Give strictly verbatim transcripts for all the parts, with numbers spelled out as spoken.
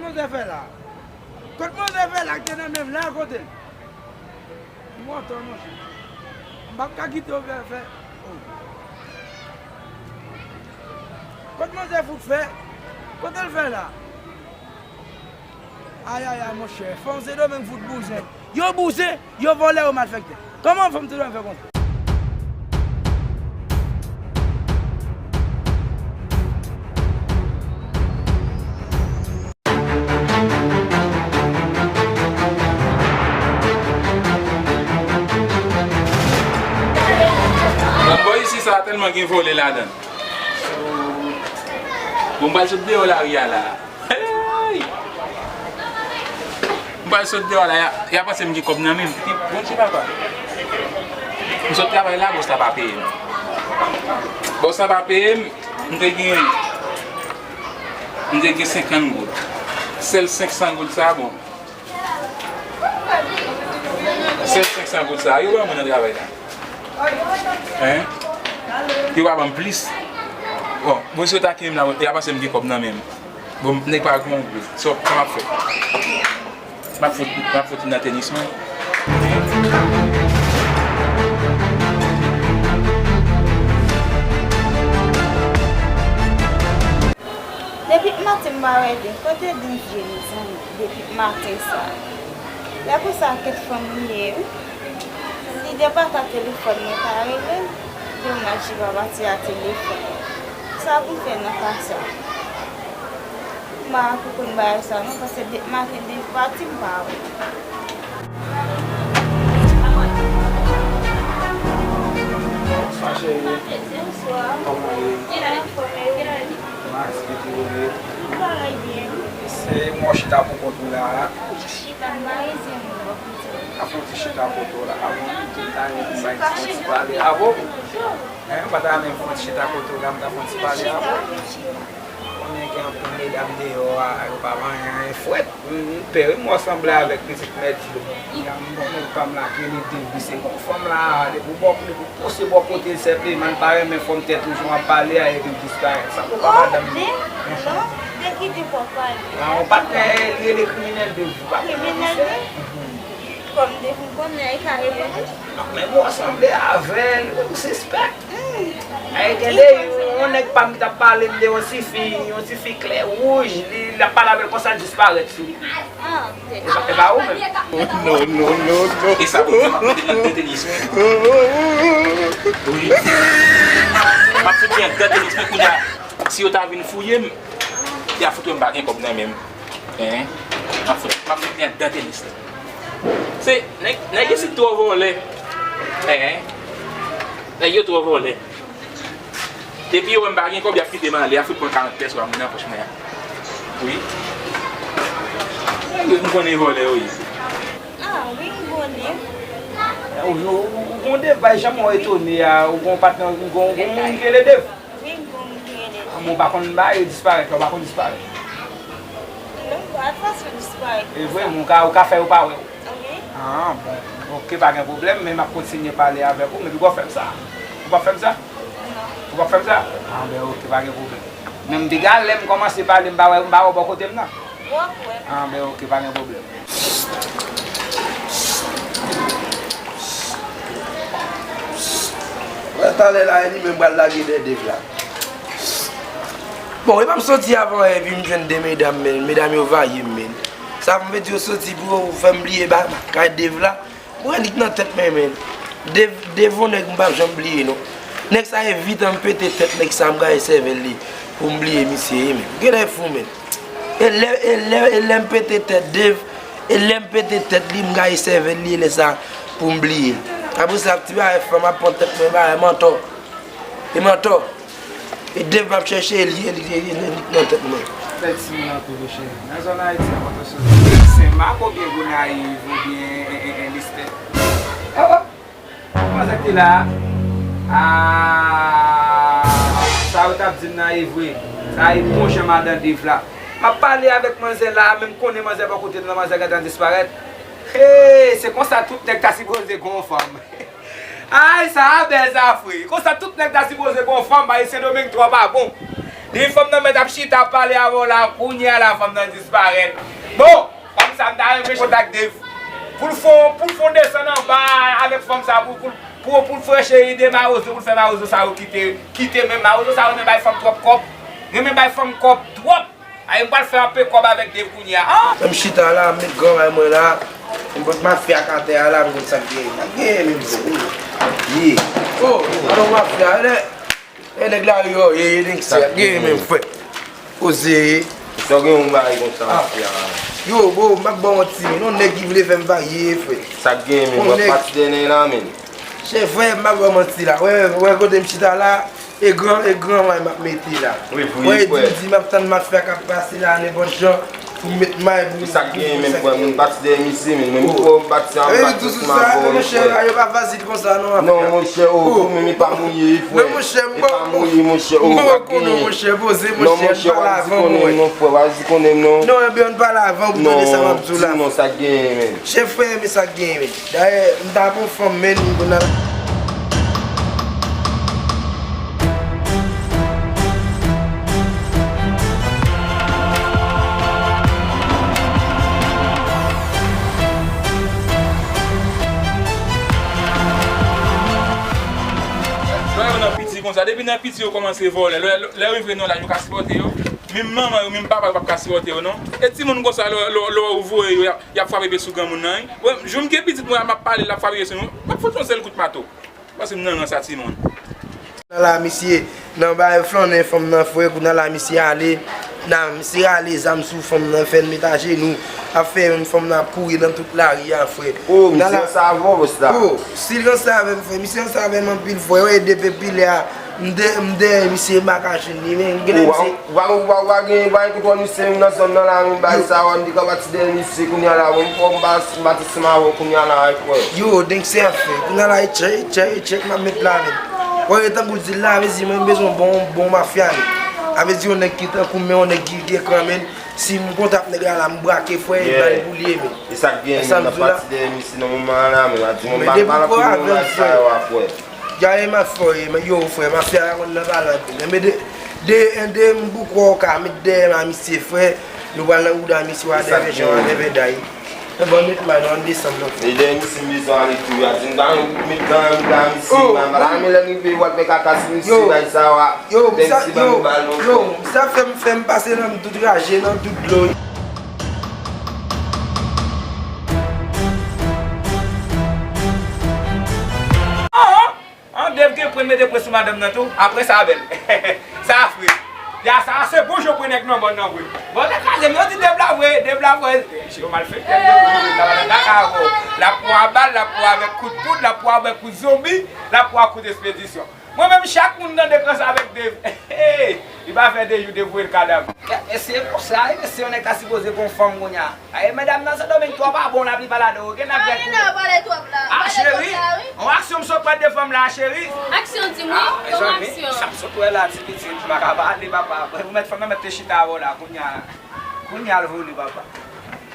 Manzè fè la? Kot manzè fè la ki te nan men m la kote l? Mòtò, monchè. M p ap ka kite w fè, fè. Oh. Kot manzè fout fè? Kote l fè la? Ayayay, monchè. Fanm Sendomeng fout bouzen. Yo bouzen, yo vòlè, yo malfektè. Kòman fanm Sendomeng fè konsa? Nan bò isi sa a tèlman gen vòlè ladan l. Bon, m pral sot deyò lari a la. Hey! M pral sot deyò la, y a, y a panse m gen kòb nan men m. Bondye papa. M sot travay la, bòs la pa peye m. Bòs la pa peye m, m te gen, m te gen senkant goud. Sèl senk san goud sa, bon. Sèl senk san goud sa, yo ban mwen nan travay la. Hein? Yo pa ban m plis. Bon, mwen sot ak m la, y a panse m gen kòb nan men m. Bon, nèg pa gen yon goud. So, sa m ap fè? M ap fout, m ap fout nan tenis mwen. Depi maten m pa wè Dev. Kote Dev ye, mezanmi? Depi maten sa. Lè konsa, kèt fanm li ye, wi. Li depata telefòn mwen pa rele l. Domaj li pa pati a telefòn. Sa pou m fè nan ka sa? M pa ka konn bagay sa non, paske depi maten Dev pati m pa wè. Bonswa, cheri. Bonswa. Kòman w ye? Anfòm, e ou? Max, ki tou ye? Tout bagay byen. Se mwen chita pou kont ou la a. Chita, m pa renmen bò kote. Ka fè yon ti chita kote w la a. Mwen ta renmen bay fon ti pale avè w. Hein, mwen ta renmen fon ti chita kote w la, m ta fon ti pale avè w. Konnen gen anpil medam deyò a, yo pa vanyan, frèt. M pè wi, m wè w sanble avèk pitit mèt dlo. Nèg pa m la k rele Dev, se bon fanm la, depi w bò, depi w pose bò kote l senpleman, l pa renmen fòm tèt ou, jan w ap pale a, epi l disparèt. Sa pou pa madanm li. Non, te kite fò pale. Yon patnè, li rele kriminèl Dev. Kriminèl Dev? Kòm Dev m konnen, li ka rele tou. Non, men bon, w sanble avè l, ou sispèk. Ay, tande, yon nèg pa m ki t ap pale m de yon ti fi, yon ti fi klè wouj, li, l ap pale avè l konsa, l disparèt sou li. Ah, e pa, e pa ou menm? Non, non, non, non. E sa pou di, m ap mete nan de tenis mwen. Wi. M ap fout li anndan tenis mwen kounye a. Si yo ta vin fouye m, y a fout wè m pa gen kòb nan men m. Hein? M ap fout, m ap fout li anndan tenis la. Se, nèg, nèg isit twò vòlè. Hein? Nèg yo twò vòlè. Depi yo wè m pa gen kòb, y ap kite m ale, y ap fout pran karant pèso a mwen nan pòch mwen an. Wi. Nèg yo, m konnen vòlè yo ye. Ah, wi, m konnen. Ou, ou, ou, ou gon Dev, bay janm ou etone a, ou gon patnè, ou gon, gon moun ki rele Dev. Wi, m gon moun ki rele Dev. Ah, men w pa konn bay, yo disparèt la, w pa konn disparèt. Non, m pa fè sa disparèt. E vre, men w ka, ou ka fè yo pa wè w. Wi. Ah, bon. Ok, pa gen pwoblèm, men m ap kontinye pale avèk ou, men piga w fè m sa. Ou p ap fè m sa? Non. Ou p ap fè m sa? Ah, ben, ok, pa gen pwoblèm. Men m piga lè m kòmanse pale, m pa wè, m pa wè w bò kote m nan. W ap wè. Ah, ben, ok, pa gen pwoblèm. Wè, talè la, e li menm pral lage dèyè Dev la. Bon, e pa m soti avan, epi m jwenn de medam, men medam yo vaye m, men. Sa vle di yo soti pou yo fè m bliye ba, kay Dev la. Mwen, li t nan tèt mwen, men. Dev, Dev yon nèg m p ap janm bliye, non. Nèg sa, evitan m pete tèt nèg sa, m gaye sèvèl li pou m bliye misye, men. Genlè fou, men. E lè, e lè, e lè m pete tèt Dev, e lè m pete tèt li, m gaye sèvèl li, e lè sa pou m bliye l. Apre sa, ti bagay fanm ap pran tèt mwen, bagay mantò. E mantò. E Dev m ap chèche, e li, e li, e li, e li nan tèt mwen. Bèl timoun anpil wi, cheri. Nan zòn Ayiti a, kote w soti? Senmak oubyen Gonayiv oubyen, e, e, e, Listè? Oh, oh. Manzè k te la a? Ah, sa yo t ap di m nan e vre. Sa e bon jan madan Dev la. M ap pale avèk manzè la, men m konnen manzè bò kote m nan, manzè gentan disparèt. Hey, se konsa tout nèg ta sipoze gon fanm. Ay, sa a bèl sa, fre. Konsa tout nèg ta sipoze gon fanm, Ayisyen Sendomeng twò pa bon. Depi fanm nan mèt ap chita ap pale avè w la, kounye a la fanm nan disparèt. Bon, fanm sa m ta renmen kontak Dave. Pou l fè, pou l fè yon desann anba avèk fanm sa, pou, pou, pou, pou l freche ide mawozo, pou l fè mawozo sa yo kite, kite menm mawozo sa yo renmen bay fanm twòp kòb. Renmen bay fanm kòb twòp. Ay, m pral fè anpe kòb avèk Dave kounye a. Ah! M chita la, m met gran may mwen la. M pot mafya k atè a la, m konn sa k genyen. Sa k genyen menm vre, wi. Ye. Oh, alò mafya, lè, lè nèg la yo, ye, ye, nèg sa k genyen menm, frè. Koze ye. Sa w gen yon bagay konsa, mafya. Yo, bro, m ap ba w manti, men yon nèg ki vle fè m varye, frè. Sa k genyen menm, w ap pati dènye la, menm. Chè, frè, m ap ba w manti la. Wè, wè, kote m chita la. E gran, e gran may m ap mete la. Wi, pou li, frè. Di, di m ap tann mafya k ap pase la, nenpòt jan, pou m met may pou. Sa k genyen menm, frè, m pati dèyè misye, men mwen, m pati anba tout sa, men monchè, yo pa fasil konsa, non, non, monchè, oh, ou menm, e pa mouye, frè. Non, monchè, m pa mouye, monchè, oh, pa genyen. Monchè, poze, monchè, m pale avan, mwen. Non, frè, pa di konnen m, non. Non, ebyen, m pale avan, pou tande sa m ap di w la. Non, di non, sa k genyen, men. Chè, frè, men sa k genyen, men. Dayè, m ta pran fanm, men, m konn al. Lè yo nan piti konsa, depi nan piti yo kòmanse vòlè. Lè, lè, lè yo rive nan laj, yo ka sipòte yo. Menm manman yo, menm papa yo p ap ka sipòte yo, non. E timoun konsa, lè, lè, lè ou voye yo, y ap, y ap frape pye sou granmoun nan, wi. Wè, jou m gen pitit mwen, m ap pale, l ap frape pye sou mwen, m ap fout yon sèl kout mato. Paske m nan rans a timoun. Nan la, misye, nan bay flannen fanm nan, frè, kounye a la, misye ale, nan, misye rale zam sou fanm nan, fè l met ajenou, ap fè fanm nan ap kouri nan tout lari a, frè. Oh, misye ranse avè w, bòs la. Oh, si l ranse avè m, frè, misye ranse avè m anpil, frè, wè, depi, depi lè a, m dè, m dèyè misye, m pa ka jwenn li, men, m genlè misye. Ou pa, ou pa gen, ou pa gen kontwòl misye menm nan zòn nan la, menm bagay sa, w ap di k ap pati dèyè misye kounye a la, mwen, m fò m pa, m pati ansanm avè w kounye a la, frè. Yo, Dengse ap fè. Kounye a la, e tchèk, e tchèk, e tchèk, m ap met la, men. Wè, e tankou di l la, vle di mwen, m bezwen bon, bon mafya, men. A vle di, yon nèg ki tankou m, men yon nèg ki gen kran, men. Si m kontak nèg la, la, m brake, frè, e ba l pou l ye, men. E sa k genyen, men, m ap pati dèyè misye nan moman an la, men. A di, mwen pa, pa nan pil moun bagay sa yo a, frè. Gade m ap fè w ye, men yo, frè, mafya a konn nan pale anpil. Men de, de, de m bouke w ka met dèyè m a misye, frè. Nou pral nan bouda misye, w a dèyè jan, w a dèyè day. Men bon, met may nan, ann desann nan, frè. E dèyè misye m bezwen ale tou, a di m ta met dan, dan misye, m pa, m pa ta renmen lè m rive, w al fè kaka sou misye, bay sa, w a, yo, m sa, yo, yo, m sa fè m, fè m pase nan tout raje, nan tout dlo. An, Dave gen pwen mete pwen sou madanm nan tou. Apre sa, bèl. Sa fre. Ya, sa se bon jan pwen nèg nan bòn nan vre. Bon, nèg la, yo di Dave la vre, Dave la vre. Yo malfektè, yo di Dave la vre. L ap pran a bal, l ap pran avèk kout poud, l ap pran avèk kout zonbi, l ap pran kout espedisyon. Mwen menm, chak moun nan dekans avèk Dave. Li pa fè de jou, Dave voye l kadav. Mesye, konsa, e mesye, yon nèg ta sipoze gon fanm kounye a. Ay, medam nan Sendomeng twò pa bon, la pli pa ladan, oke, n ap gen koulè. Ah, cheri, yon aksyon m sot wè de fanm la, cheri. Aksyon, di m wi, yon aksyon. Sa m sot wè la, ti pitit, m pa ka pale, papa. Ou mèt fanm nan mèt te chita avè w la, kounye a, kounye a l vole, papa.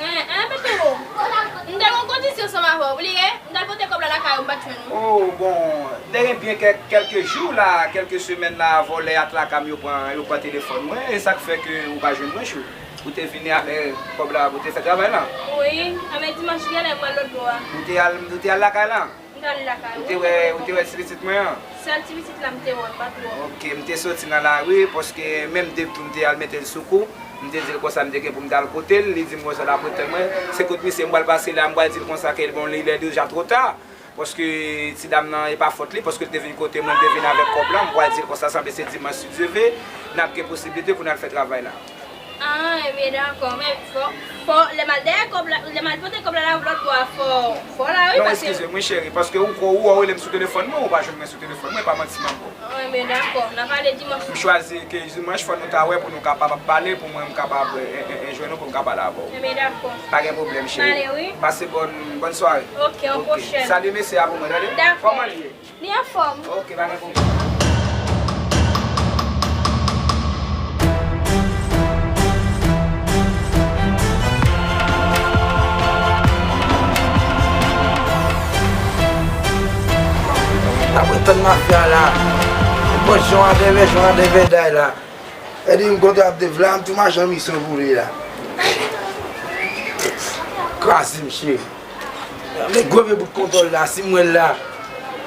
En, en, Petero, m te gen yon kondisyon ansanm avè w, bliye, m t al pote kòb la lakay ou, m pa t jwenn ou. Oh, bon, m te gen byen kèk, kèlke jou la, kèlke semèn la, vòlè a traka m, yo pran, yo pran telefòn mwen, e sa k fè ke ou pa jwenn mwen, chou. Ou te vini avè kòb la pou te fè travay la? Wi, anben dimanch genlè m pral lòt bò a. Ou te al, ou te al lakay la? M t al lakay, wi. Ou te wè, ou te wè ti pitit mwen an? Sèl ti pitit la m te wè, m pa t wè. Oke, m te soti nan lari, paske menm Dave tou m te al mete l sou kou. M te di l konsa m te gen pou m t al kote l, li di m konsa l ap ret tann mwen. Se kot misye m pral pase la, m pral di l konsa ke bon, li lè deja twò ta. Paske ti dam nan, e pa fòt li, paske l te vin kote mwen, l te vin avèk kòb la, m pral di l konsa, sanble se dimanch, si Dye ve, n ap gen posiblite pou n al fè travay la. Ah, ebyen, dakò, men fò, fò, lè m al dèyè kòb la, lè m al pote kòb la, la lòt bò a, fò, fò la, wi, paske. Non, eskize m, wi, cheri, paske ou, ou, ou rele m sou telefòn mwen, ou pa jwenn mwen sou telefòn mwen, e pa manti m ap ba w. Ah, ebyen, dakò, n a pale dimanch. M chwazi ke dimanch, fò nou ta wè pou nou kapab ap pale, pou mwen m kapab, e, e, e, jwenn ou pou m ka pale avè w. Ebyen, dakò. Pa gen pwoblèm, cheri. M ale, wi. Pase bòn, bòn sware. Oke, yon pwochèn. Salye mesye a pou mwen, tande? Dakò. Kòman l ye? Li anfòm. Oke, pa gen pwoblèm. N ap ret tann mafya la. Bon, jan w a dèyè, jan w a dèyè day la. Epi m kontan ap devla, m tou machan misyon pou li la. Kraze m, cheri. Men gwo vye bout kontwòl la, si m wè l la.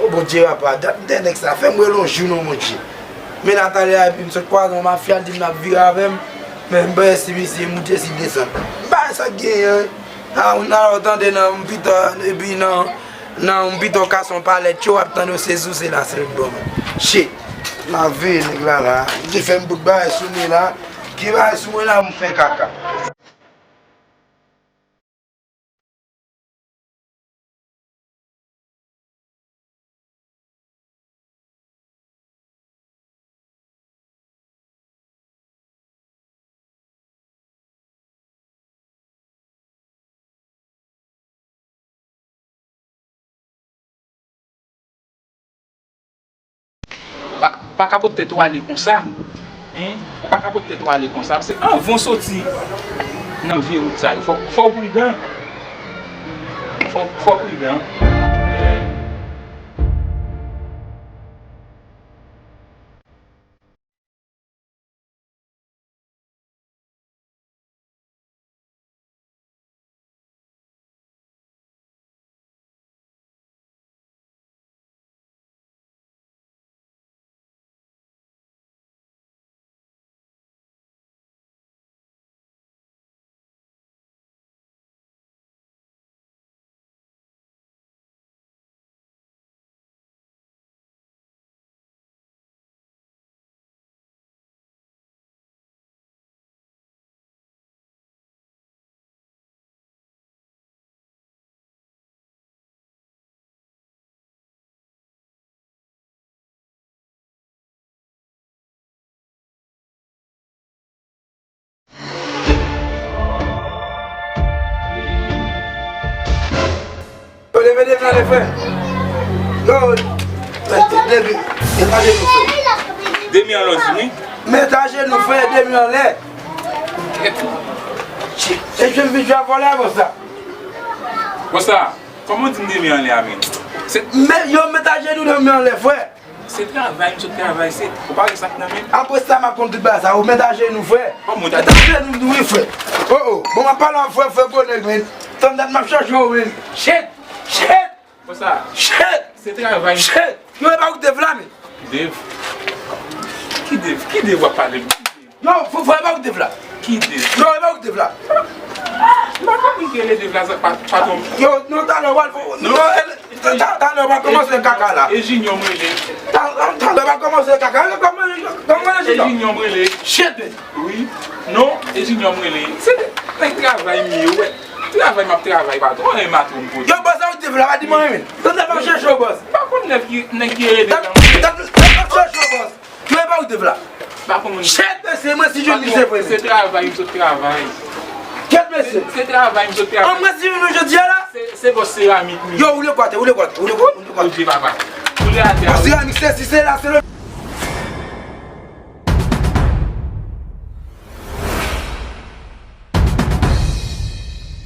O Bondye papa, dat m te nèg sa, fè m wè l yon jou non Bondye. Men la talè a, epi m sot kwaze yon mafya, l di m l ap vire avè m. Men m pa wè si misye moute, si l desann. M pa wè sa k genyen. A, ou nan, ou tande nan, m pito, epi nan, nan, m pito kase yon palèt cho, w ap tande w se sou, se la, se l bon. Shit. M ap veye nèg la la. Li te fè m bout bagay sou mwen la. Ki bagay sou mwen la, m fè kaka. Pa, pa kapote tèt ou ale konsa. Hein? Ou pa kapote tèt ou ale konsa. Paske anvan w soti nan vye wout sa yo, fò, fò w pridan. Fò, fò w pridan. Yo, leve devan le frè. Yo, leve, leve, mete ajenou frè. Demi anlè, wi. Mete ajenou frè, demi anlè. Shit. E jwenn vin jwe vòlè konsa. Konsa. Kòman w di m demi anlè a menm? Se, men, yo, met ajenou demi anlè, frè. Se travay, m sot travay, se, ou pa wè sa k nan men m? Apre sa, m ap konn tout bagay sa. Ou met ajenou, frè. Kòman w ta... Met ajenou, wi, frè. Oh, oh. Bon, m ap pale avè w, frè, frè, gwo nèg, men. Tann dat m ap chache w, men. Shit! Shit! Konsa. Shit! Se travay. Shit! Yo, e pa ou ki te vle la, men. Dev? Ki Dev? Ki Dev w ap pale m? Yo, fò, fò, e pa ou ki te vle la. Ki Dev? Yo, e pa ou ki te vle la. M pa konprann ki rele Dev la, sa pa, patwon. Yo, non, talè w al, non, non, e, ta, ta, talè w al kòmanse kaka la. E Junior m rele. Ta, ta, talè w al kòmanse kaka. Kòman, kòman e Junior? E Junior m rele. Shit, man. Wi. Non, e Junior m rele. Se nèg travay m ye, ou wè. Travay m ap travay, patwon. E matwon m kote. Yo, bòs, sa ou te vle la, pa di mwen, men. Tande, pa chèche w, bòs. M pa konn nèg ki, nèg ki rele Dev la. Tande, tande, pa chèche w, bòs. Yo, e pa ou te vle la. Pa konn moun. Shit, mesye, mwen si jwenn li se vre. Se travay, m sot travay. Kèt mesye. Se travay, m sot travay. An mwen si jwenn nou jodi a la. Se, se bòs seramik, wi. Yo, ou le kwate, ou le kwate, ou le kwate, ou le kwate. Bondye papa. Ou le atè. Bòs seramik, se si se la, se le.